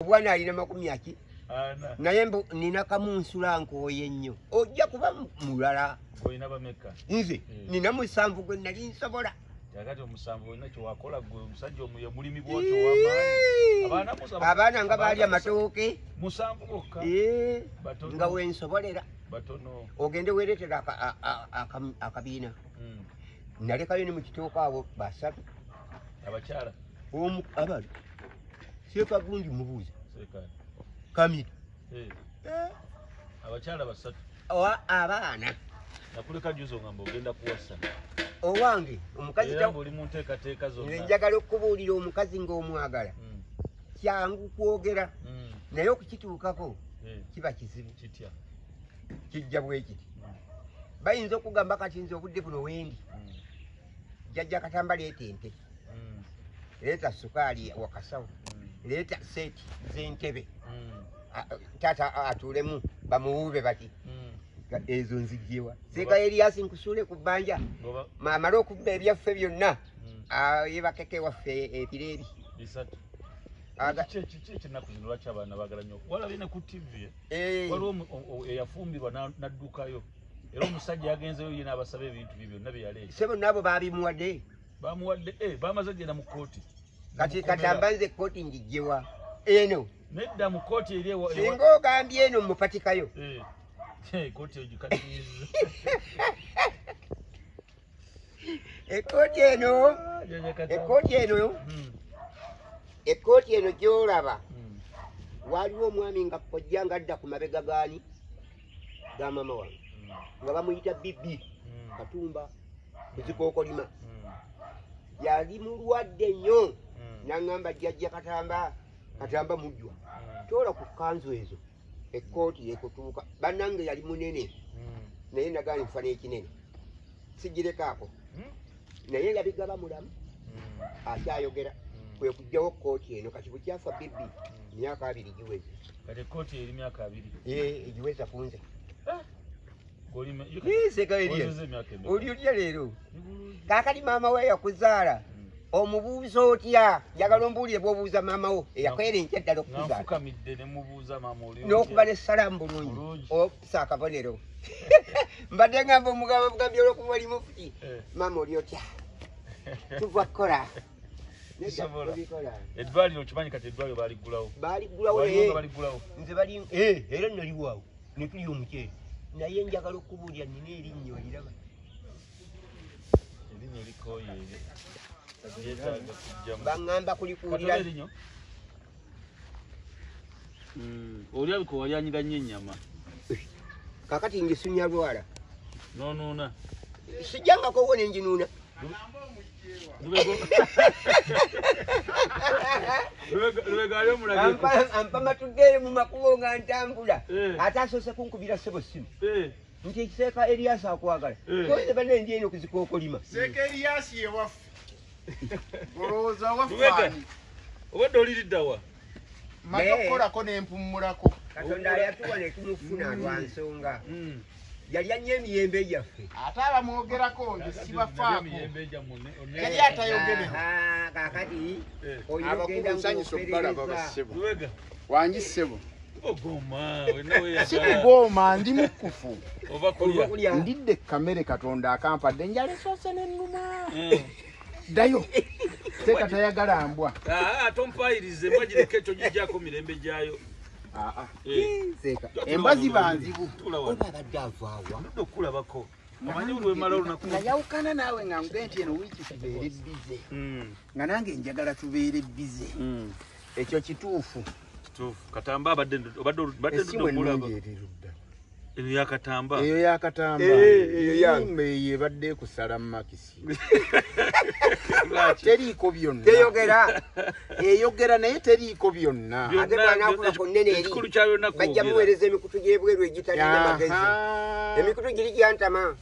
Obwana alina makumi aki naye mbu nina kamunsula nkooye nnyo, ojja kuba mulala. Olina bameka? Nze nina 7 gwe nali nsobola. Kakati omusanvu olina kyewakola gwe omusajja omulimi bwotyo ow'amaanyi. Abaana nga baali amatooke 7 bokka nga wensobolera. Batono. Ogende weereetera akabiina. Nalekayo ne mu kitooke awo 3. Abakyala? Abali. Seeka gundi mubuuze. Kamiri. Abakyala 3. Abaana. Nakuleka juzo ngamba ogenda kuwasa. Owange omukazi oli mu nteekateeka zonna. Nze njagala okubuulira omukazi ng'omwagala. Kyangu kwogera. Naye okukituukako kiba kizibu. Kitya? Kijja bwe kiti. Bayinza okugamba kati nze obudde buno wendi. Jjajja Katamba leeta ente. Leeta sukaali wakasawo. Leeta seeti z'entebe. Taata atuulemu bamuwuube bati. Ezo nzigyewa. Seeka Erias nkusuule ku bbanja. Amale okubba ebyaffe byonna. Yeebakeko ewaffe ebiro ebi. 3. Kiki ekyennaku zino lwaki abaana baagala nnyo? Walabye ne ku TV. Waliwo eyafumbirwa n'addukayo. Era omusajja yagenzeyo ye n'abasaba ebintu bye byonna bye yaleeta. Ssebo n'abo baabimuwadde. Bamuwadde, bamaze genda mu kkooti. Kati Katamba nze kkooti ngigyewa. Eno. Nedda mu kkooti eri ewa. Singa ogambye eno mupatikayo. Kkooti egikatiriza. Ekkooti eno. Ekkooti eno. Ekkooti eno gy'olaba. Waliwo omwami nga kojja ng'adda ku mabega gaani ga maama wange. Nga bamuyita Bibi Katumba kuzikookolima. Yali mulwadde nnyo. N'aŋŋamba jjajja Katamba, Katamba mujjwa. Toola ku kkanzu ezo ekkooti ekutuuka. Bannange yali munene. Naye nagaana ekifaananyi ekinene. Sigirekaako. Naye yabigaba mulamu. Akyayogera. Kwe kuggyawo kkooti eno kati bukyafa Bibi myaka 2 giweze. Kati ekkooti eri myaka 2. Egiweza ku nze. Oli otya leero? Kaakati maama we yakuzaala. Omubuuza otya? Njagala ombuulire bw'obuuza maama wo eyakwera enkya ddala okukuzaala. Nfukamidde ne mubuuza maama oli otya? N'okuba n'essalaamu bulungi. Okusa akabonero. Mbadde ngamba omugamba bugambye olw'okuba oli mufuti. Maama oli otya? Tuva kukola. Eddwaliro okimanyi kati eddwaliro baaliggulawo. Baaliggulawo Baaliggulawo. Nze bali era naliwo ne tulya omuceere. Naye njagala okubuulira nnina erinnyo oliraba. Erinnyo likooye eryo. Lyetaaga kujjamu. Baŋŋamba kulikuulira. Katobe erinnyo. Olabika walyanyira nnyo ennyama. Kaakati ngisunya lwala. N'onuuna. Sijjangako wo ne nginuuna. Ampa matuddeeyo mu makubo nga ntambula. Ate asoose kunkubira ssebo ssimu. Nti Seeka Erias akwagala. Koze banne ndi eno kuzikookolima. Seeka Erias ye waffe. Olowooza waffe ani? Obadde oliridda wa? Mmaze okukolako ne mpummulako. Katonda yatuwa ne tumufuna lwa nsonga. Yalya nnyo emiyembe gyaffe. Ate abamwogerako nze sibafaako. Yali atayogerera. Kaakati olina ogenda ng'operereza. Wangi ssebo. Ogoma, wenna weeyagala. Sikugooma, ndi mukufu. Ova kulya. Ndidde kamere Katonda akampadde enjala esoose n'ennuma. Ddayo. Seeka tayagala mbwa. Tompayirize embwa gireke ekyo giggyako mirembe gyayo. Embwa ziba nzibu. Oba abadde avaawa. Ndudde okukulabako. Omanyi buli lwemmala olunaku. Nayawukana naawe nga nkuge nti eno wiiki tubeere bbize. Nga nange njagala tubeere bbize. Ekyo kituufu. Kituufu. Katamba abadde obadde ndudde okulaba. Eyo ya Katamba. Eyo ya Katamba. Eyo yange. Eyo ebadde ekusala makisi. Teriiko byonna. Teyogera. Eyogera naye teriiko byonna. Ate bw'anaakula ku nnene eri. Ekikulu kya byonna kwogera. Bajja muweereza emikutu gy'ebweru egitalina magezi. Emikutu giri gyantama.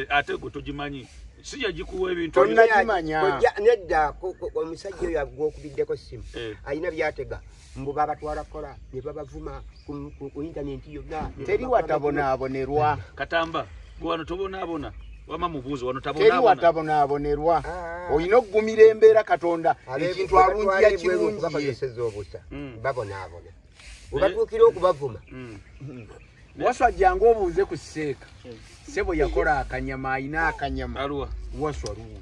Ate gwe togimanyi. Si yagikuwa ebintu. Tonnagimanya. Nedda omusajja oyo gw'okubiddeko ssimu. Alina by'atega. Mbu babatwala kukola ne babavuma ku intaneti yonna. Teri watabonaabonerwa. Katamba, gwe wano tobonaabona. Wama mubuuze wano tabonaabona. Teri watabonaabonerwa. Olina okugumira embeera Katonda ekintu alungi yakirungi. Bakozesezza obusa babonaabona. Bwe okubavuma. Waswa jangu obuuze ku Seeka. Ssebo yakola akanyama ayina akanyama. Aluwa. Waswa luuyo.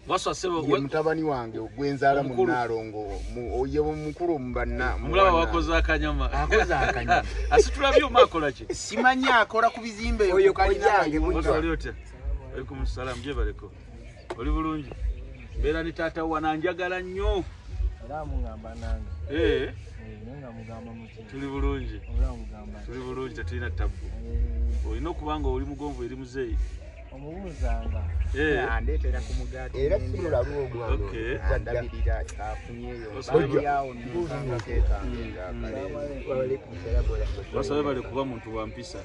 Waswa ssebo ye mutabani wange gwenzaala mu Nnaalongo ye mukulu mu banna. Omulaba wakoze akanyama. Akoze akanyama. Asitula byuma akola ki? Simanyi akola ku bizimbe oyo kojjange. Waswa oli otya? Alaikum salam jebaleko. Oli bulungi. Mbeera ne taata wananjagala nnyo. Era mugamba nange. Nga mugamba muti. Tuli bulungi. Era mugamba. Tuli bulungi tetulina tabbu. Olina okuba nga oli mugonvu eri muzeeyi. Omubuuzanga. Andeetera ku mugaati. Era si mulalu omwana. Okay. Andabirira afunyeeyo. Bali awo nnunkanga keekange ng'akale. Wasaba bale kuba muntu wa mpisa.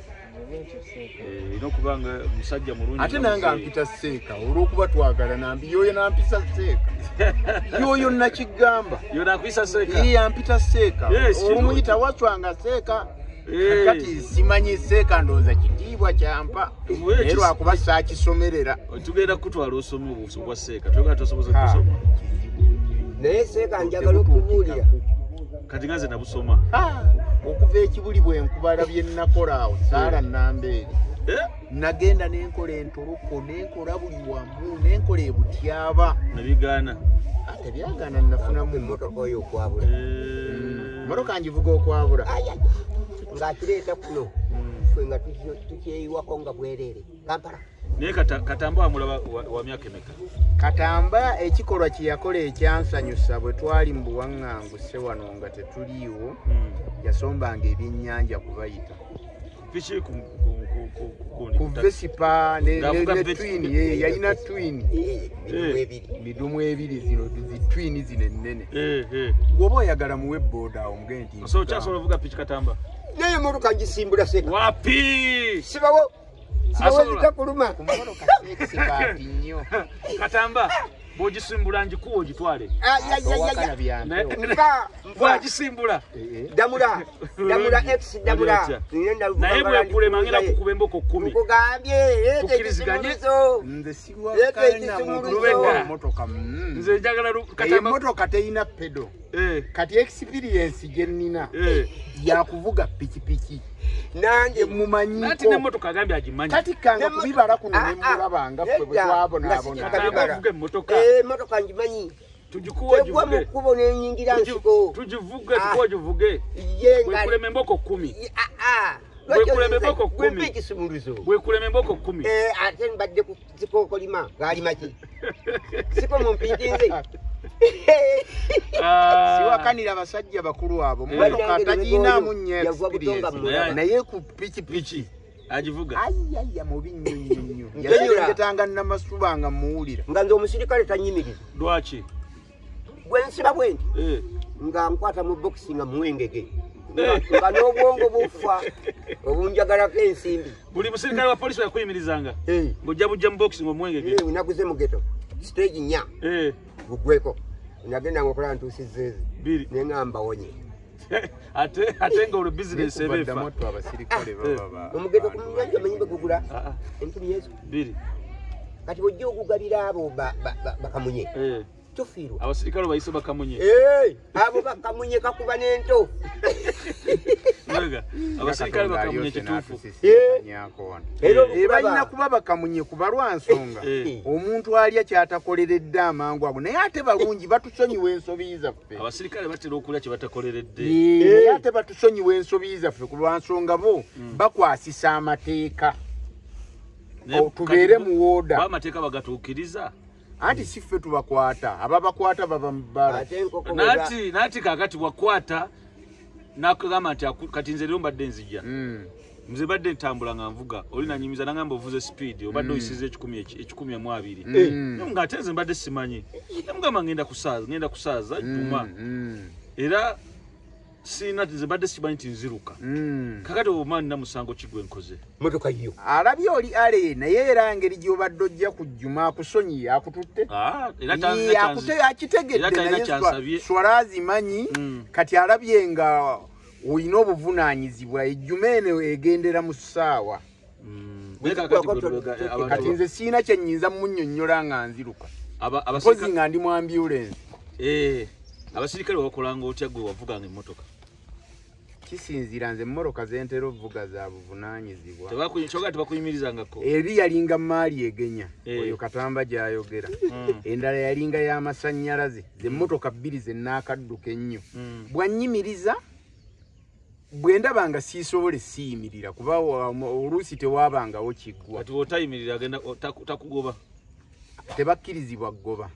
Olina okuba nga musajja mulungi. Ate nange ampita Seeka olw'okuba twagala nambi yoyo nampisa Seeka. Yoyo nakigamba. Yo nakuyisa Seeka. Ye ampita Seeka. Olumuyita Waswa Seeka. Kati simanyi Seeka ndowooza kitiibwa kyampa. Naye lwakuba saakisomerera. Tugenda kutwala osome obwa Seeka. Twagala tosoboza kusoma. Naye Seeka njagala okubuulira. Kati nga nze nabusoma. Okuva ekibuli bwe nkubala bye nnakola awo saala nnamba eri. Nagenda nenkola entoloko nenkola buli wamu nenkola ebutyaba. Nebigaana. Tebyagaana nafunamu emmotoka oyo okwabula. Emmotoka ngivuga okwabula. Ng'akireeta kuno ffe nga tukyeyiwako nga bwereere. Kampala. Naye Katamba wamulaba wa myaka emeka? Katamba ekikolwa kye yakola ekyansanyusa bwe twali mu buwaŋŋanguse wano nga tetuliiwo yasombanga ebyennyanja kubayita. Piki ku Vesipa ne twini yalina twini midumu ebiri zino zi twini zino ennene. Bw'oba oyagala muwe booda awo mugende nti osobola okyasobola ovuga piki Katamba? Naye emmotoka ngisimbula Seeka. Wapi? Sibawo. Sibawo zitakuluma. Ku mmotoka seeka nnyo. Katamba bw'ogisimbula ngikuwa ogitwale. Bw'agisimbula. Damula. Damula X damula. Naye bwekulema ngenda kukuba emboko 10. Nkugambye tukkiriziganye. Nze siwakana mmotoka. Nze njagala Katamba. Emmotoka teyina pedo. Kati experience gye nnina yakuvuga pikipiki. Nange mumanyiko. Nati n'emmotoka agambye agimanyi. Kati kanga kubibala kuno ne mulaba nga ffe bwe twabonaabona. Katamba avuga emmotoka. Emmotoka ngimanyi. Tugikuwa ogivuge. Tegwa mu kkubo n'enyingira nsiko. Tugivuge tukuwa ogivuge. Bwekulema emboko 10. Bwekulema emboko 10. Wempa ekisumuluzo. Bwekulema emboko 10. Ate mbadde ku zikookolima gaalima ki? Siko mumpiiti nze. Siwakanira abasajja bakulu abo. Mmotoka tagiinaamu nnyo experience. Naye ku pikipiki agivuga. Ayaya mubi nnyo nnyo nnyo. Yaserengetanga Namasuba nga mmuwulira. Nga nze omusirikale tannyimiriza. Lwaki? Bwe nsiba bwe nti nga nkwata mu bokisi nga muwengege. Nga n'obwongo bufa obunjagalako ensimbi. Buli musirikale wa poliisi yakuyimirizanga ng'ojja bujja mu bokisi ng'omuwengege. Naguze mu ghetto stage 4. Bugweko. Nagenda ngokola ntuusizza ezi. Ne ngamba wonye. Ate nga olwo bizinesi eba efa. Moto abasirikale baba. Omugeto ku mnyanja omanyi bwe gugula enkumi ezo 2. Kati bw'ojja okugabira abo bakamunye. Tufiirwa. Abasirikale bayise bakamunye. Abo bakamunye kakuba n'ento. Mbega abasirikale bakamunye kituufu. Balina kuba bakamunye kuba lwa nsonga. Omuntu alya kyatakoleredde amangu ago naye ate balungi batusonyiwa ensobi zaffe. Abasirikale batera okulya kye batakoleredde. Naye ate batusonyiwa ensobi zaffe ku lwa nsonga bo bakwasisa amateeka. Tubeere mu wooda. Amateeka bagatuukiriza. Anti si ffe tubakwata, ababakwata baba mu bbala. Nati kaakati wakwata nakugamba nti kati nze leero mbadde nzija. Nze mbadde ntambula nga nvuga, oli nanyumiza nangamba ovuze speed, obadde oyisiza 120. Naye nga ate nze mbadde simanyi. Namugamba ngenda kusaaza Juma. Era sina nze mbadde simanyi nti nziruka. Kakati omanyi namusango ki gwe nkoze? Mmotoka yo. Alabye oli ale naye era ngeri gy'obadde ojja ku Juma akusonyiye akututte. Era akitegedde naye swala azimanyi kati alabye nga olina obuvunaanyizibwa ejjuma eno egendera mu ssaawa. Kati nze siina kye nnyinza munnyonnyola nga nziruka. Mpozi nga ndi mu ambulance. Abasirikale bakolanga otya gwe wavuganga emmotoka? Kisinziira nze emmotoka ze ntera okuvuga za buvunaanyizibwa. Kyoga tebakuyimirizangako. Eri yalinga maali egenya, oyo Katamba gy'ayogera. Endala yalinga y'amasannyalaze, ze mmotoka bbiri ze nnaakadduka ennyo. Bwannyimiriza bwe ndaba nga siisobole siyimirira kuba oluusi tewaabangawo kiggwa. Kati bw'otayimirira agenda takugoba. Tebakkirizibwa kugoba.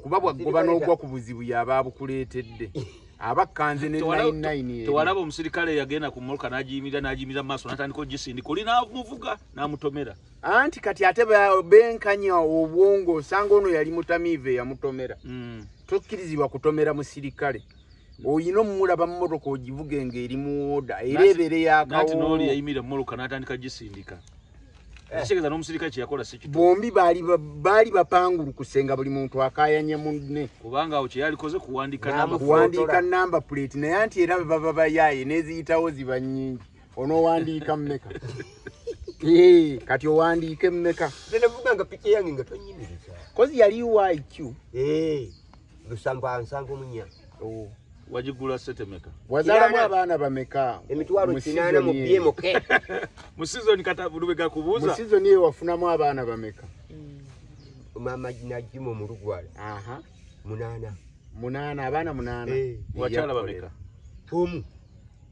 Kuba bw'agoba n'ogwa ku buzibu y'aba abukuleetedde. Abakkanze ne 99. Tewalaba omusirikale yagenda ku mmotoka n'agiyimirira mu maaso n'atandika ogisindika oli n'amuvuga n'amutomera. Anti kati ate benkanya obwongo osanga ono yali mutamiivu eyamutomera. Tokkirizibwa kutomera musirikale. Oyina omulaba mmotoka ogivuge ng'eri mu order era ebeere yakawoowo. Nati n'oli yayimirira mmotoka n'atandika gisindika. Ekitegeeza n'omusirikale kye yakola si kituufu. Bombi baali bapangulukuse nga buli muntu akaayanye munne. Kubanga awo kye yalikoze kuwandiika kuwandiika number plate naye anti era baba bayaaye n'eziyitawo ziba nnyingi. Onoowandiika mmeka? Kati owandiike mmeka? Nze navuganga piki yange nga tonyimiriza. Kozi yali UIQ. 774. Wagigula ssente mmeka? Wazaalamu abaana bameka? Emitwalo 8 mu BMK. Mu season kata Lubega kubuuza. Mu season eyo wafunamu abaana bameka? Maama Najjuma mu Lugwala. 8. 8 abaana 8. Wakyala bameka? 10.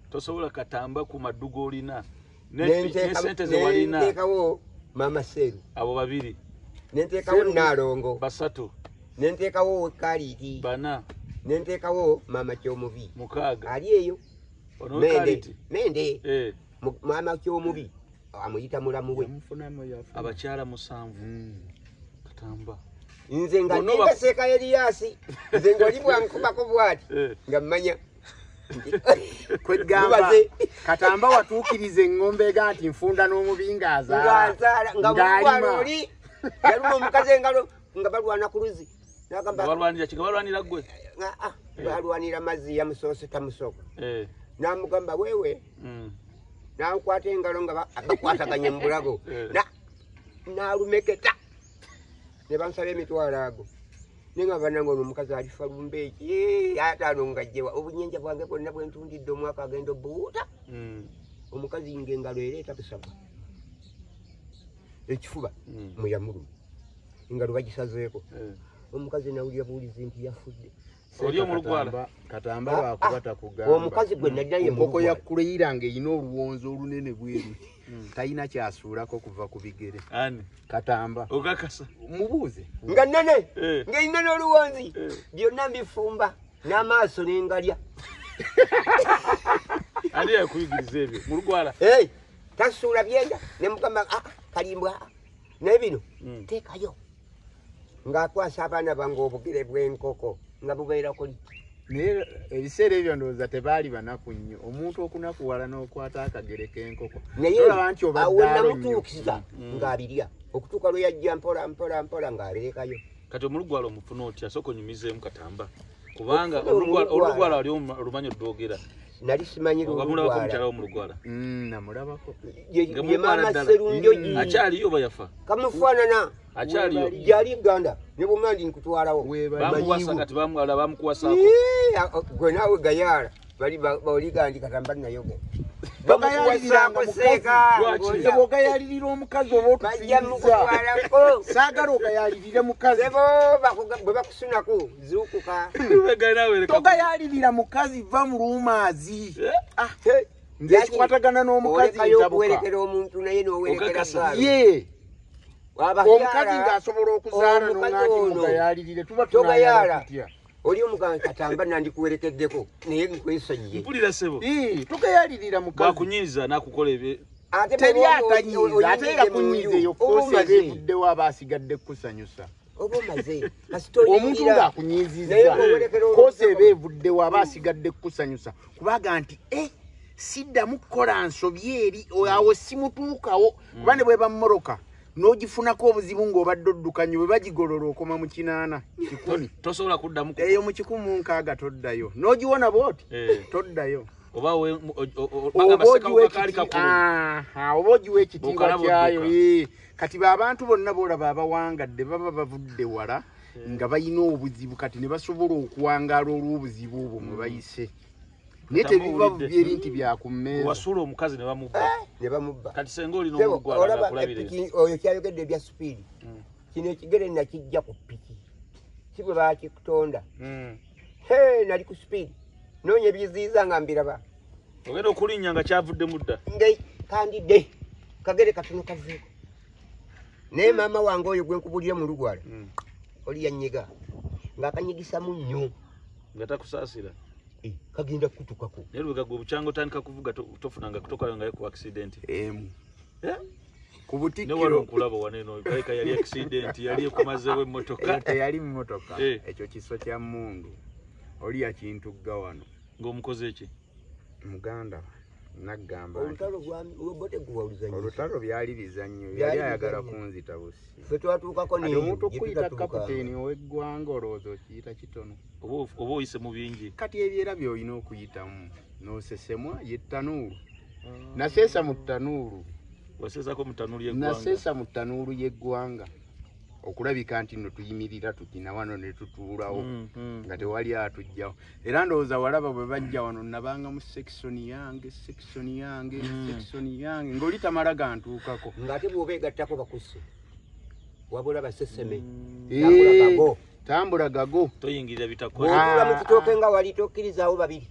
Tosobola Katamba ku maddu g'olina. Ne ssente ze walina. Nenteekawo Maama Seru. Abo babiri. Nenteekawo Nnaalongo. 3. Nenteekawo Wekaliiti. 4. Nenteekawo Maama Kyomubi. 6. Ali eyo. Mende. Mende. Maama Kyomubi amuyita mulamu we. Abakyala 7. Katamba. Nze nga ninga Seeka Eriasi. Nze ng'oli bwankubako bw'ati. Nga mmanya. Kwegamba Katamba watuukiriza eng'ombe ega nti nfunda n'omubi ng'azaala. Nga mulwana oli. Yaluma omukazi engalo nga balwana ku luzzi. N'agamba balwanira ki? Balwanira ggwe? Balwanira mazzi yamusoose tamusooka. N'amugamba wewe. N'akwata engalo nga bakwataganye mu bulago. N'alumeketa. Ne bansaba emitwalo ago. Naye nga bannange ono omukazi alifa lumbe eki ataano nga jjewa obunyenja bwange bwonna bwe ntundidde omwaka agenda obuwuuta. Omukazi ng'engalo ereeta busabwa. Ekifuba muyamuluma. Engalo bagisazeeko. Omukazi nawulira buwulizi nti yafudde. Oli omulugwala. Katamba lwakuba takugamba. Omukazi gwe nali naye mu Enkoko ya Kuleira ng'erina oluwonzi olunene bwe luti. Talina kyasuulako kuva ku bigere. Ani? Katamba. Okakasa. Mubuuze. Nga nnene. Ng'erina n'oluwonzi. Byonna mbifumba n'amaaso ne ngalya. Ani yakuyigiriza ebyo? Mu Lugwala. Tasuula byenda ne mugamba kalimbwa. Naye bino teekayo. Ng'akwasa abaana bange obugere bw'enkoko nga bubeera kuli. Naye ebiseera ebyo ndowooza tebaali banaku nnyo. Omuntu okunakuwala n'okwata akagere k'enkoko. Naye nti awo namutuukiza ng'abirya. Okutuuka lwe yajja mpola mpola mpola ng'abirekayo. Kati omulugwala omufuna otya? Sooka onyumizeemu Katamba. Kubanga olugwala ali olumanyi olwogera. Nali simanyi lugwala. Omukyala wo mu Lugwala. Namulabako. Ye Maama Serunjogi. Akyaliyo oba yafa? Kamufaanana. Akyaliyo. Gyali Uganda. Ne bw'oŋŋamba nti nkutwalawo. Bamuwasa kati bamukuwasaako. Gwe naawe gayaala. Bali boliga nti Katamba nayogera. Bamukuwasaako seeka. Bw'ogayaalirira omukazi oba otufiiriza. Saagala ogayaalirire mukazi. Bwe bakusunako zuukuka. Togayaalirira mukazi va mu lumaazi. Nze ekikwatagana n'omukazi ntabuka. Okuwerekera omuntu naye n'owerekera gaalo. Ye. Omukazi ng'asobola okuzaala n'oŋŋamba nti mugayaalirire tuba tunaayala tutya. Oli omugamba Katamba nandikuwerekeddeko naye nkwesonyiye. Mpulira ssebo. Togayaalirira mukazi. Bwakunyiiza n'akukola ebyo. Teri atanyiiza ate era kunyiiza eyo kkosi eba evuddewo aba asigadde kukusanyusa. Oba omaze. Omuntu ng'akunyiizizza kkosi eba evuddewo aba asigadde kukusanyusa kubaga nti siddamu kukola nsobi eri awo simutuukawo kuba ne bweba mmoroka n'ogifunako obuzibu ng'obadde odduka nnyo bwe bagigolola okoma mu 8 1. Tosobola kuddamu. Eyo mu 160 toddayo. N'ogiwona bw'oti toddayo. Oba ogiwa ekitiibwa kyayo. Kati abantu bonna boolaba abawangadde baba bavudde wala nga balina obuzibu, kati ne basobola okuwangaala olw'obuzibu obwo mwe bayise. Naye tebiba byeri nti bya ku mmeeza. Wasuula omukazi ne bamubba. Ne bamubba. Kati senga olina omugwala akulabirira. Oyo kyayogedde ebya sipiidi. Kino ekigere nakijja ku piki. Si bwe baakikutonda. Nali ku sipiidi. Noonya ebiziyiza nga mbiraba. Ogenda okulinnya nga kyavudde mudda. Kandidde. Kagere katono kaveeko. Naye maama wange oyo gwe nkubulira mu Lugwala. Oli yanyiga. Ng'akanyigisamu nnyo. Nga takusaasira. Kagenda kutukako. Naye lubega gwe obukyanga otandika kuvuga tofunanga kutokalangayo ku accident. Emu. Ku Butikkiro. Ne wano nkulaba wano eno baleka yali accident yali ekumazeewo emmotoka. Teyali mmotoka. Ekyo kiso kya mmundu. Oli yakintugga wano. Ng'omukoze ki? Muganda naggamba. Olutalo lwa olutalo byali bizannyo, yali ayagala kunzita busi. Ffe twatuukako n'eyo. Omuntu okuyita kapiteeni ow'eggwanga olowooza okiyita kitono. Oba oyise mu bingi. Kati ebyera by'olina okuyitamu n'osesemwa ye ttanuulu. Naseesa mu ttanuulu. Waseesako mu ttanuulu y'eggwanga. Naseesa mu ttanuulu y'eggwanga. Okulabika nti nno tuyimirira tuti na wano ne tutuulawo nga tewali atujjawo. Era ndowooza walaba bwe bajja wano nabanga mu section yange, section yange, section yange ng'oli tamala gantuukako. Ng'ate bw'oba egattako bakusse. Wabula baseseme. Tambula gago. Tambula gago. Toyingirira bitakola. Bw'otuula mu kitooke nga wali tokkirizaawo babiri.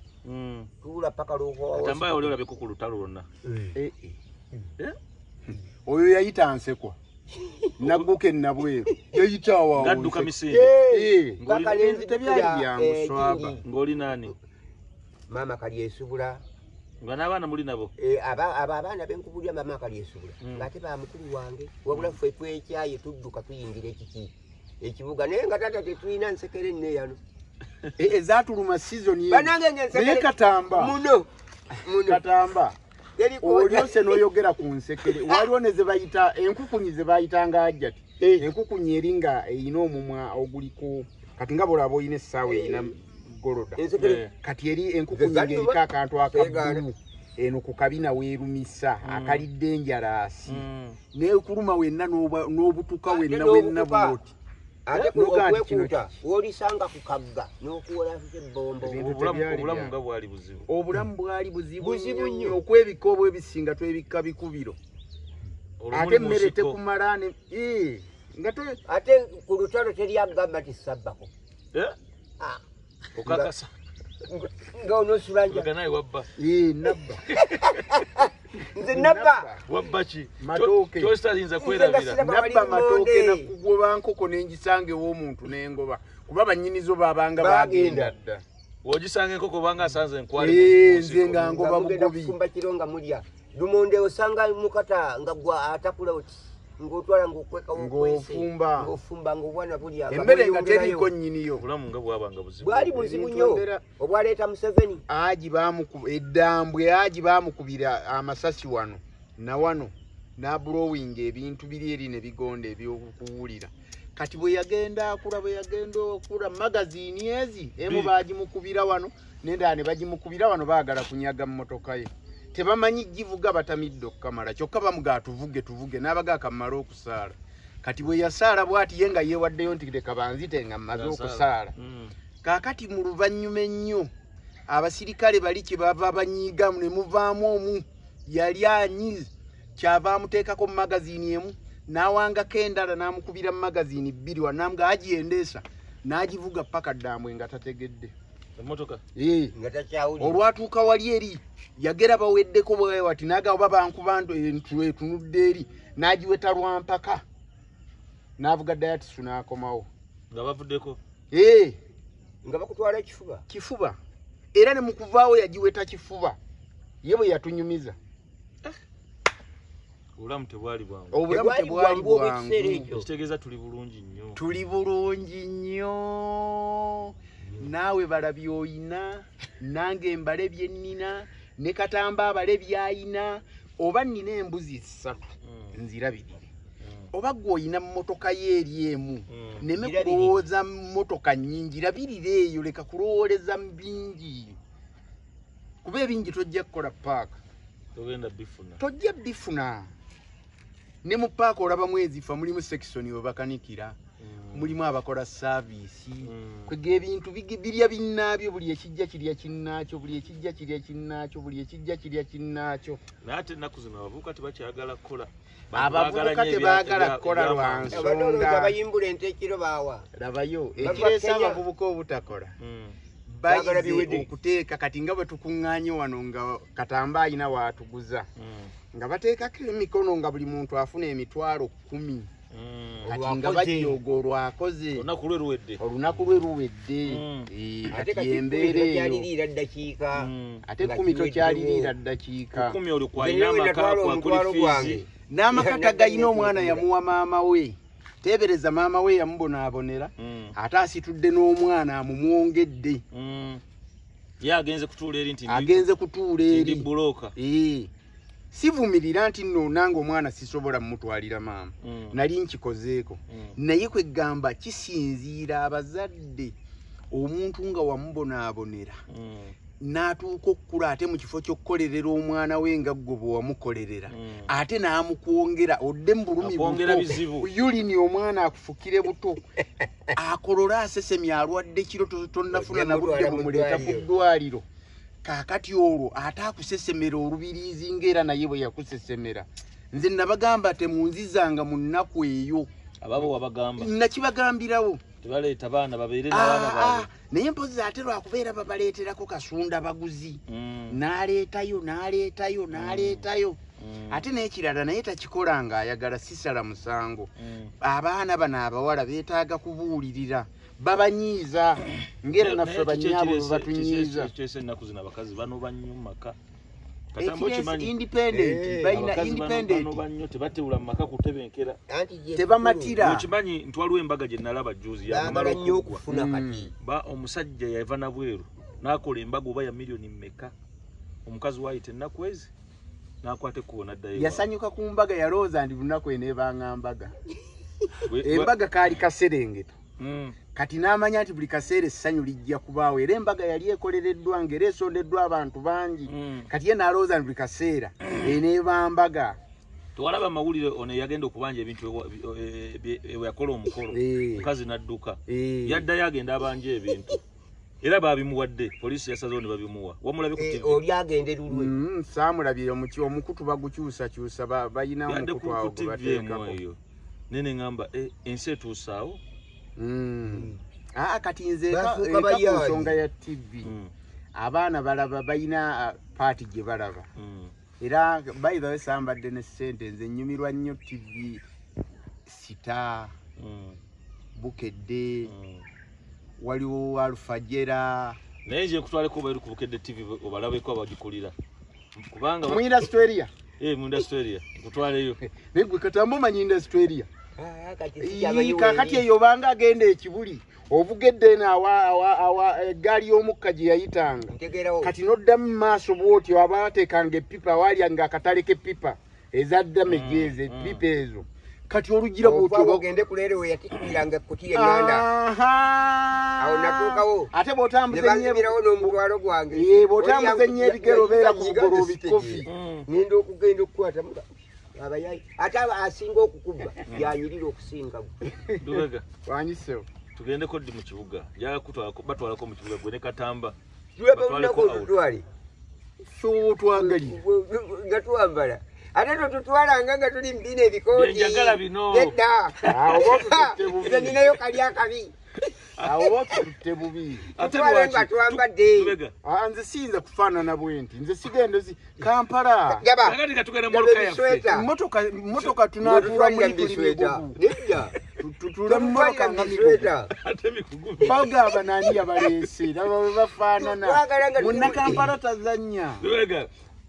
Tuula paka lw'okowa. Tambaye oli olabeko ku lutalo lwonna. Oyo yayita nsekwa. Nagguka ennabweru yayita awo ngadduka misinde. Tebyali byangu swaba. Ng'oli nani? Maama Kalyesubula. Nga n'abaana muli nabo? Abaana benkubulira maama Kalyesubula. Ng'ate ba mukulu wange wabula ffe twekyaye tudduka tuyingira ekiki ekibuga, naye nga taata tetulina nsekere nne yano. Ezaatuluma season eno. Naye Katamba. Muno. Katamba. Olyose n'oyogera ku nsekere. Waliwo ne ze bayita enkukunyi ze bayitanga Hajjati. Enkukunyi eri nga erina omumwa oguliko kati nga bw'olaba oyina essaawa erina goloda. Kati eri enkukunyi ng'eriko akantu akabbulu eno ku kabina weerumisa akalidde enjalaasi. N'ekuluma wenna n'obutuka wenna wenna bw'oti. Ate okwekuuta w'olisanga ku kagga n'okuwola ebbombo. Obulamu nga bwali buzibu. Obulamu bwali buzibu nnyo. Okwebikka obwebisinga twebikka bikubiro. Ate emmere tekumala ne nga ate ku lutalo teri agamba nti sabbako. Okakasa. Nga onoosula nja. Nga naye wabba. Nabba. Nze nabba. Wabba ki? Matooke. Ky'ositayinza kwerabira. Nabba matooke nakugoba nkoko ne ngisanga ew'omuntu ne ngoba. Kuba bannyinizo baabanga bagenda dda. W'ogisanga enkoko obanga asanze enkwale. Nze nga ngoba bugobi. Kufumba kiro nga mulya. Lumonde osanga mukata nga gwa atakula oti. Ng'otwala ng'okweka wokwese. Ng'ofumba ng'obwana bulya. Emmere nga teriiko nnyiniyo. Obulamu nga bwabanga buzibu. Bwali buzibu nnyo. Obwaleeta Museveni. Haji eddambwe Haji baamukubira amasasi wano na wano n'ablowinga ebintu biri eri ne bigonda eby'okuwulira. Kati bwe yagenda akula magaziini ezi emu baagimukubira wano n'endala ne bagimukubira wano baagala kunyaga mmotoka ye. Tebamanyi givuga batamidde okukamala kyokka bamugaa tuvuge tuvuge n'abaga akamala okusaala. Kati bwe yasaala bw'ati ye nga yeewaddeyo nti leka banzite nga mmaze okusaala. Kaakati mu luvannyuma ennyo abasirikale bali kye bava banyiigamu ne muvaamu omu yali anyiize kyava amuteekako mu magaziini emu n'awangako endala n'amukubira mu magaziini bbiri wano n'amuga agiyendeesa n'agivuga paka Ddambwe nga tategedde. Emmotoka? Nga takyawulira. Olwatuuka wali eri yagera baweddeko bwewati n'agamba oba bankuba etunudde eri n'agiweta lwa mpaka n'avuga Dayatisu n'akomawo. Nga bavuddeko? Nga bakutwala ekifuba? Kifuba. Era ne mu kuvaawo yagiweta kifuba. Ye bwe yatunyumiza. Obulamu tebwali bwangu. Obulamu tebwali bwangu. Ekitegeeza tuli bulungi nnyo. Tuli bulungi nnyo. Naawe bala by'oyina, nange mbale bye nnina, ne Katamba abale by'ayina, oba nnina embuzi ssatu nzirabirire. Oba ggwe oyina mmotoka yo eri emu, nneme kulowooza mmotoka nnyingi, labirira eyo, leka kulowooleza bingi. Kuba ebingi tojja kukola paaka. Togenda bifuna. Tojja bifuna. Ne mu paaka olabamu ezifa mulimu section we bakanikira. Mulimu abakola service. Kwega ebintu birya binnaabyo buli ekijja kirya kinnaakyo buli ekijja kirya kinnaakyo buli ekijja kirya kinnaakyo. Naye ate ennaku zino abavubuka tebakyagala kukola. Abavubuka tebaagala kukola lwa nsonga. Abayimbula ente ekiro baawa. Labayo ekireese abavubuka obutakola. Bayize okuteeka kati nga bwe tukuŋŋaanye wano nga Katamba ayina waatuguza. Nga bateekako emikono nga buli muntu afuna 10,000. Kati nga bajooga olwakoze. Olunaku lwe luwedde. Olunaku lwe luwedde. Kati embeera eyo. Ate 10 tokyaliriira ddakiika. 10 oli kwalina amaka kwakuli fiizi. N'amaka tagayina omwana yamuwa maama we. Teebereza maama we yamubonaabonera. Ate asitudde n'omwana amumwongedde. Ye agenze kutuula eri nti agenze kutuula eri. Ndi buloka. Sivumirira nti nno nange omwana sisobola mutwalira maama. Nali nkikozeeko. Naye kwegamba kisinziira abazadde omuntu nga wamubonaabonera. N'atuuka okukula ate mu kifo ky'okukolerera omwana we nga ggwe bwe wamukolerera. Ate n'amukwongera odde mu bulumi buto. Yulini omwana akufukire buto. Akolola asesemya alwadde kiro tonnafuna na budde bumuleeta ku ddwaliro. Kaakati olwo ate akusesemera olubiriizi ng'era naye bwe yakusesemera. Nze nabagamba temunzizanga mu nnaku eyo. Ababo wabagamba. Nakibagambirawo. Tebaleeta baana babeere n'abaana baabwe. Naye mpozi ate lwakubeera babaleeterako kasunda baguzi. N'aleetayo n'aleetayo n'aleetayo. Ate n'ekirala naye takikola ng'ayagala sisala musango. Abaana bano abawala beetaaga kubuulirira. Babanyiiza ng'era naffe bannyabwe batunyiiza. Ekireese ennaku zino abakazi banoba nnyo mu maka. Independent balina independent. Banoba nnyo tebatewula mu maka kutebenkera. Tebamatira. Okimanyi nti waliwo embaga gye nalaba jjuuzi yakamala okuggwa. Ba omusajja yava nabweru n'akola embaga oba ya miliyoni mmeka. Omukazi waayita ennaku ezi n'akwata ekkubo n'addayo. Yasanyuka ku mbaga yalowooza nti lunaku eneebanga mbaga. Embaga kaali kaserengeto. Kati n'amanya nti buli kaseera essanyu lijja kubaawo era embaga yali ekolereddwa ng'era esondeddwa abantu bangi. Kati ye n'alowooza nti buli kaseera eneeba mbaga. Tewalaba amawulire ono yagenda okubanja ebintu yakola omukolo mukazi n'adduka. Yaddayo agenda abanja ebintu. Era babimuwadde poliisi yasazeewo ne babimuwa. Wamulabye ku TV? Oli agende lulwe. Saamulabye omukutu bagukyusakyusa balina omukutu awo gwe bateekako. Nene ngamba ensi etuusaawo. Kati nze ku nsonga ya TV abaana balaba balina paati gye balaba. Era by the way sambadde ne ssente nze nnyumirwa nnyo TV Star, Bukedde, waliwo Alfajera. Naye nze nkutwaleko oba eri ku Bukedde TV obalabeko abagikulira. Kubanga mu industry. Mu industry nkutwaleyo. Naye gwe Katamba omanyi industry. Kakati eyo banga agenda ekibuli ovugedde awa eggaali y'omukka gye yayitanga. Kati n'odda mu maaso bw'otyo abaateekanga eppipa walyanga akatale k'eppipa eza damage ezo eppipa ezo. Kati olugira bw'otyo ogende ku leero we yatikkiranga ekkutiya enganda. Awo natuukawo. Ate bw'otambuza ennyo n'omutwalo gwange. Bw'otambuza ennyo ebigere obeera ku bugoloobi kofi. Ngenda okugenda okukwata abayayi ate asinga okukuba yanyirira okusinga gwe. Lubega. Wanyisewo. Tugendeko ddi mu kibuga? Njagala batwalako mu kibuga gwe ne Katamba. Batwaleko tutwale. So twagali. Nga twambala. Ate totutwalanga nga tuli mbina ebikooti. Njagala bino. Nedda. Awo tututte bubi. Nze ninayo kali akabi. Awo tututte bubi. Ate lwaki twambadde? Lubega. Nze siyinza kufaanana bwe nti. Nze sigenda Kampala. Kakati katugenda mu mmotoka yaffe. Mmotoka tunaatuula muli tuli migugu. Nedda. Tutuula mu mmotoka nga migugu. Ate migugu. Bagamba nani yabaleese. Laba bwe bafaanana. Munnakampala tazannya. Lubega.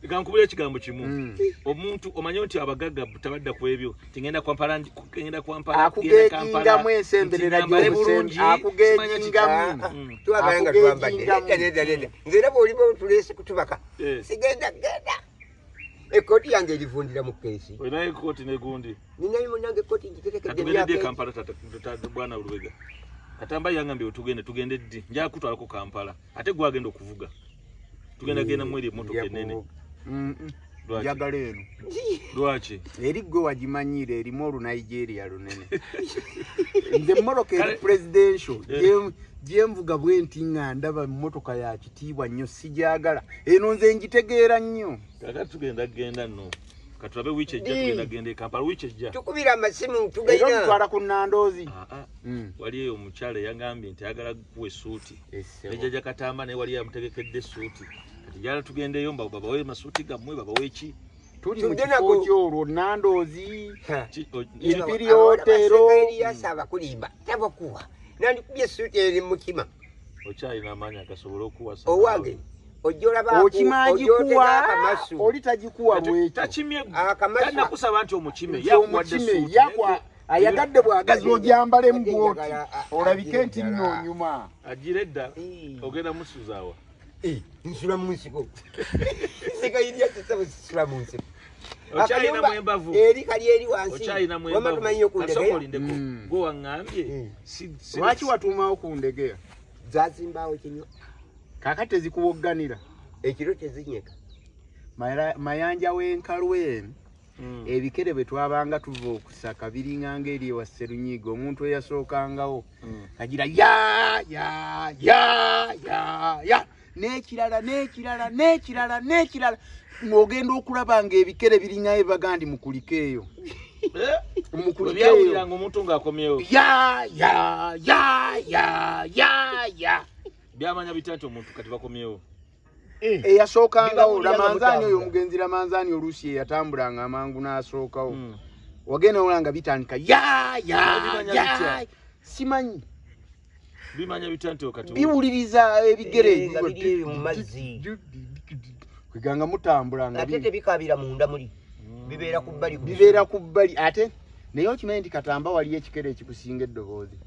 Kankubira ekigambo kimu. Omuntu omanye nti abagagga tabadda ku ebyo. Tingenda Kampala ngenda Kampala akugeekingamu ensemberera gy'omusembe akugeekingamu. Twagala nga twambadde. Nedda nedda. Nze era bw'oliba otuleese kutubaka. Sigenda genda. Ekkooti yange erivundira mu keesi. Olinayo ekkooti n'egundi. Ninayo munnange ekkooti ngiterekedde Katugende ddi e Kampala tata bwana Lubega. Katamba yangambye tugende tugende ddi. Nja kutwalako Kampala. Ate gwe agenda okuvuga. Tugenda genda mweri emmotoka ennene. Njagala eno. Lwaki? Eri gwe wagimanyire erimu olu Nigeria lunene. Nze emmotoka eri presidential. Gyenvuga bwe nti nga ndaba emmotoka ya kitiibwa nnyo sijagala. Eno nze ngitegeera nnyo. Kakati tugenda genda nno. Katulabe wiiki ejja tugenda genda e Kampala wiiki ejja. Tukubira amasimu tugenda. Era omutwala ku Nandoozi. Wali eyo omukyala eyagambye nti ayagala kuwa essuuti. Ne Jjajja Katamba naye wali yamutegekedde essuuti. Kati njagala tugendeyo babawe masuuti gammwe babawe ki? Tuli mu kifo ky'olwo Nandoozi. Imperial Hotel. Yasaba kulimba tabakuwa. Nandikubye essuuti eri mu kima. Okyalina amaanyi agasobola okuwasa. Owange. Okimagikuwa oli tagikuwa lwekyo. Takimye nakusaba nti omukime yakuwadde essuuti. Ayagadde bwagazi ogyambalemu bw'oti olabike nti nno onyuma. Agira edda ogenda musuzaawa. Nsula mu nsiko. Seka kisabo sisula mu nsiko. Okyalina embavu. Eri kali eri wansi. Okyalina wama tumanyi okundegeya. Kasooka gwe waŋŋambye. Lwaki watuumawo ku ndegeya? Zazimbaawo kinywa. Kaakati tezikuwogganira. Ekiro tezinyeka. Mayanja w'enkalwe ebikere bwe twabanga tuva okusaka biringanga eri ewa Sserunyiiga omuntu eyasookangawo agira ya ya ya ya ya n'ekirala n'ekirala n'ekirala n'ekirala ng'ogenda okulaba ng'ebikere biringayo bagandi mukulike eyo. Mukulike eyo. Byawuliranga omuntu ng'akomyewo. Ya ya ya ya ya ya. Byamanya bitya nti omuntu kati bakomyewo. Eyasookangawo Ramanzani oyo omugenzi Ramanzani oluusi eyatambulanga amangu n'asookawo. Wagenda olanga bitandika ya ya ya. Simanyi. Bimanya bitya nti kati biwuliriza ebigere nga biri mu mazzi. Kweganga mutambulanga. Ate tebikaabira munda muli. Bibeera ku bbali. Bibeera ku bbali ate naye okimanyi nti Katamba waliyo ekikere ekikusinga eddoboozi.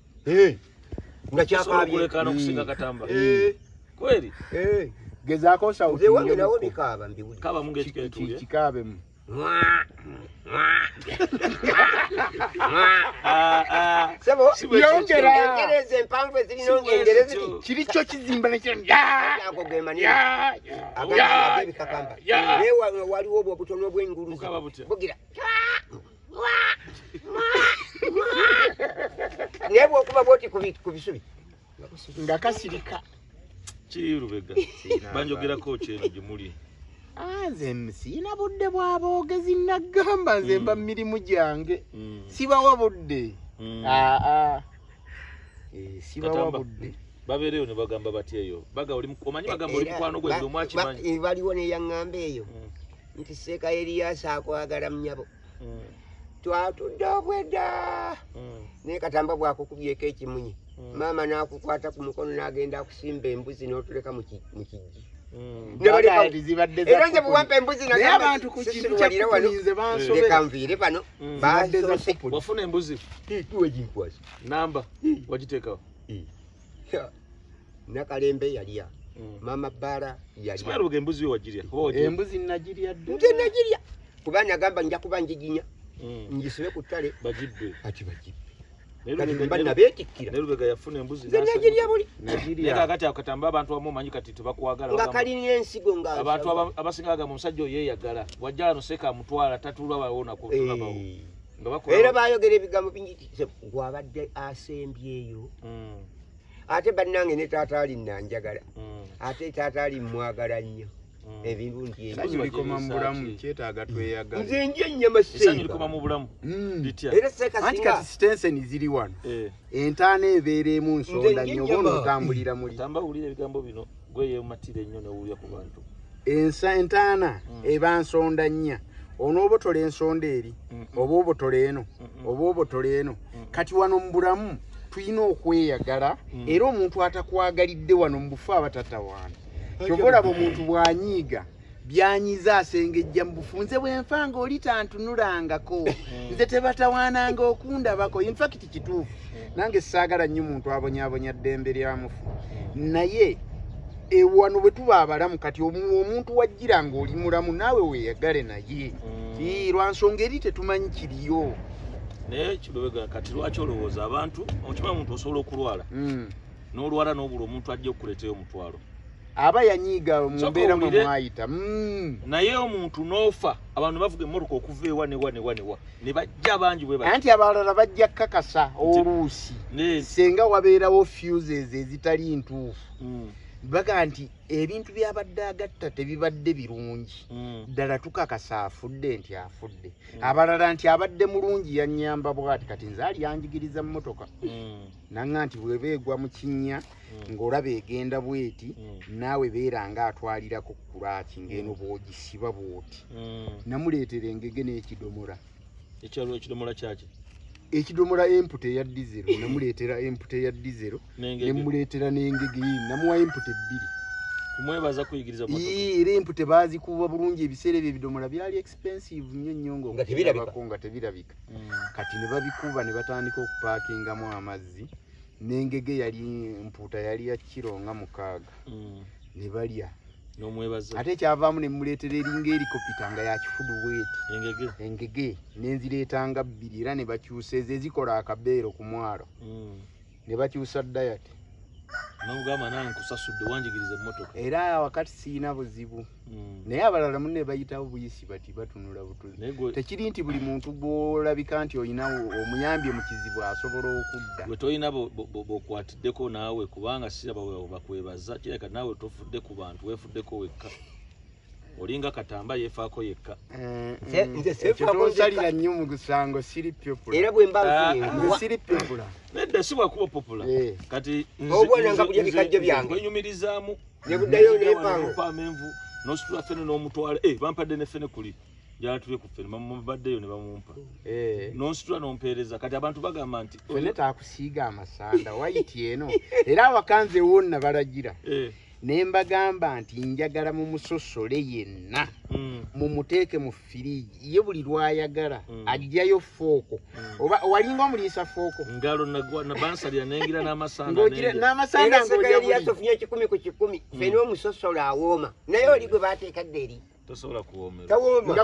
Nga kyakaabye. Okulekaana okusinga Katamba. Kweri? Gezaako sauti. Nze wange nawo bikaaba mbiwulira. Kaaba mu ng'ekikere tuwulire. Kikaabemu. Sebo, yongera. Engere ezo empanvu ezirina engere ziti. Kiri kyo kizimba ne kiri. Ago ge manene. Ag'ebikakamba. Naye waliwo obwo obutono obw'enguluzi. Bugira. Naye bw'okuba bw'oti ku bisubi. Nga kasirika. Kiri Lubega. Banjogerako ki eno gye muli? Nze siina budde bw'aboogezi nagamba nze mba mirimu gyange. Sibawa budde. Sibawa budde. Babeereyo ne bagamba batya eyo. Omanyi bagamba oli mukwano gwe buli omu akimanyi. Waliwo neyaŋŋamba eyo nti Seeka Erias akwagala nnyabo. Twatudde obwedda. Naye Katamba bw'akukubyeko ekimunye. Maama n'akukwata ku mukono n'agenda akusimba embuzi n'otuleka mu kijji. Era nze bwewampa embuzi nagamba sisiruwalira wano leka nviire bano. Wafuna embuzi? Tuwe ginkwasa. Namba wagiteekawo? Nakalembe yalya. Maama Bbala yalya. Simanyi embuzi yo wagirya? Embuzi nagirya dda. Nze nagirya. Kuba nagamba nja kuba ngiginya. Ngisibe ku ttale. Bagibbe. Ati bagibbe. Kati mba nabeetikkira. Naye Lubega yafuna embuzi nze nagirya buli. Naye kaakati Katamba abantu abamu omanyi kati tebakwagala. Nga kalina ensigo nga abantu abasinga bagamba omusajja oyo yeeyagala. Wajja wano Seeka amutwala tatulabawo nako tulabawo. Era baayogera ebigambo bingi gwabadde asembyeyo. Ate bannange ne taata ali nnanjagala. Ate taata ali mmwagala nnyo. Ebirungi ebyo bikoma mu bulamu kyetaaga tweyagala. Nze ndya ennyama Seeka. Essanyu likoma mu bulamu. Litya? Era Seeka anti singa kati sitenseni ziri wano. Entaana ebeera emu nsonda nnyo oba onotambulira muli. Tamba wulira ebigambo bino gwe yeematira ennyo n'owulira ku bantu. Entaana eba nsonda nnya. Onoobotola ensonda eri oba obotola eno oba obotola eno. Kati wano mu bulamu tulina okweyagala era omuntu atakwagalidde wano mu bufu aba tatawaana. Kyova olaba omuntu bw'anyiiga byanyiza asengejja mu bufu. Nze bwe nfa ng'oli tantunulangako. Nze tebatawaananga okundabako. In fact kituufu. Nange saagala nnyo muntu abonyaabonya ddembe lya mufu. Naye wano bwe tuba abalamu kati omuntu wajjira ng'oli mulamu naawe weeyagale naye. Lwa nsonga eri tetumanyi kiriyo. Naye Lubega kati lwaki olowooza abantu okimanyi omuntu osobola okulwala n'olwala n'obula omuntu ajja okukuleetayo omutwalo. Aba yanyiiga mu mbeera mwe mwayita. Naye omuntu n'ofa abantu bavuga emmotoka okuva ewa ne wa ne wa ne wa ne bajja bangi bwe bati. Anti abalala bajja kakasa oluusi. Senga wabeerawo fuses ezitali ntuufu. Baga nti ebintu byabadde agatta tebibadde birungi. Ddala tukakasa afudde nti afudde. Abalala nti abadde mulungi yannyamba bw'ati kati nze ali yanjigiriza mmotoka. Nanga nti bw'eba egwa mu kinnya ng'olaba egenda bw'eti naawe beera ng'atwalirako kulaaki ng'eno bw'ogisiba bw'oti. Namuleetera engege n'ekidomola. Ekyalo ekidomola kyaki? Ekidomola empute eya dizero namuleetera empute eya dizero nemuleetera n'engege namuwa empute bbiri. Kumwebaza kuyigiriza motoka. Era empute baazikuba bulungi ebiseera ebyo ebidomola byali expensive nnyo nnyo nga tebirabika. Kati ne babikuba ne batandika okupaakingamu amazzi n'engege yali mpuuta yali ya kiro nga 6 ne balya. N'omwebaza. Ate kyavaamu ne muleetera eringa erikopita nga ya kifudu bweti. Engege nenzireetanga bbiri era ne bakyusa ezo ezikola akabeero ku mwalo. Ne bakyusa diet. N'omugamba nange nkusasudde wanjigiriza emmotoka. Era wakati siina buzibu. Naye abalala munne bayitawo buyisi bati batunula butuzi. Tekiri nti buli muntu gw'olabika nti olina omuyambye mu kizibu asobola okudda. Gwe tolina b'okwatiddeko naawe kubanga siraba bakwebaza kireka naawe tofudde ku bantu weefuddeko wekka. Olinga Katamba yeefaako yekka. Nze seefaako nzekka. Nnyo mu gusango siri popular. Era bwe mba nfunye siri popular. Nedda si bwakuba popular. Kati obwana nga kulya bikajjo byange. Nkwenyumirizaamu. Ne buddayo n'empango. Amenvu n'ositula ffene n'omutwala. Bampadde ne ffene kuli. Njala tulye ku ffene bamubaddeyo ne bamumpa. N'onsitula n'ompeereza. Kati abantu bagamba nti ffene taakusiiga amasanda wayiti eno. Era awakanze wonna balagira. Ne mbagamba nti njagala mumusosole yenna mumuteeke mu firiji ye buli lw'ayagala ajjayo fooko oba walinga omuliisa fooko ngalo nabansalira nengira n'amasanda n'amasanda ng'olya buli yasofunye 100 ku 100 ffene omusosola awooma naye oli gwe baateeka dda eri tosobola kuwoomera. Tawooma.